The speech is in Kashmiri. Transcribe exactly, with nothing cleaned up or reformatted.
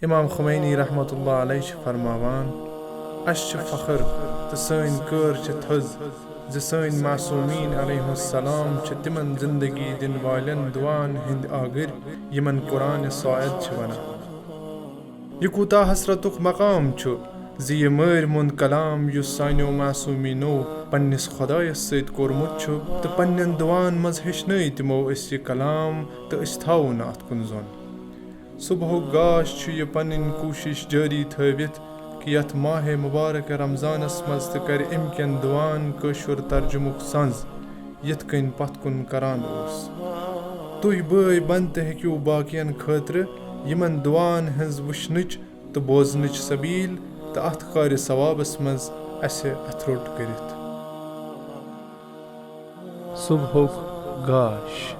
امام خمینی رحمۃ اللہ علیہ چھِ فرماوان، اسہِ چھِ فخر تہٕ سٲنۍ کٲر چھِ تھٔز زِ سٲنۍ معصومین علیہم السلام چھِ تِمن زندگی دِنہٕ والٮ۪ن دعاہن ہٕنٛدۍ آگٕرۍ یِمن قرآن ساعد چھِ ونان۔ یہِ کوٗتاہ حسرتُک مقام چھُ زِ یہِ مٲرۍ موٚنٛد کلام یُس سانیو معصومینو پننِس خۄدایس سۭتۍ کوٚرمُت چھُ تہٕ پننٮ۪ن دعاہن منٛز ہیٚچھنٲے تِمو أسۍ یہِ کلام تہٕ أسۍ تھاوو نہٕ اتھ کُن زوٚن۔ صبحُک گاش چھُ یہِ پنٕنۍ کوٗشِش جٲری تھٲوِتھ کہِ یَتھ ماہِ مُبارک رمضانَس منٛز تہِ کَرِ اَمہِ کٮ۪ن دُعاہَن کٲشُر ترجمُک سَنٛز، یِتھ کٔنۍ پَتھ کُن کران اوس۔ تُہۍ بٲے بنتہٕ ہیٚکِو باقیَن خٲطرٕ یِمَن دُعاہَن ہٕنٛز وٕچھنٕچ تہٕ بوزنٕچ سبیٖل تہٕ اَتھ کارِ ثوابَس منٛز اَسہِ اَتھٕ روٚٹ کٔرِتھ۔ صبحُک گاش۔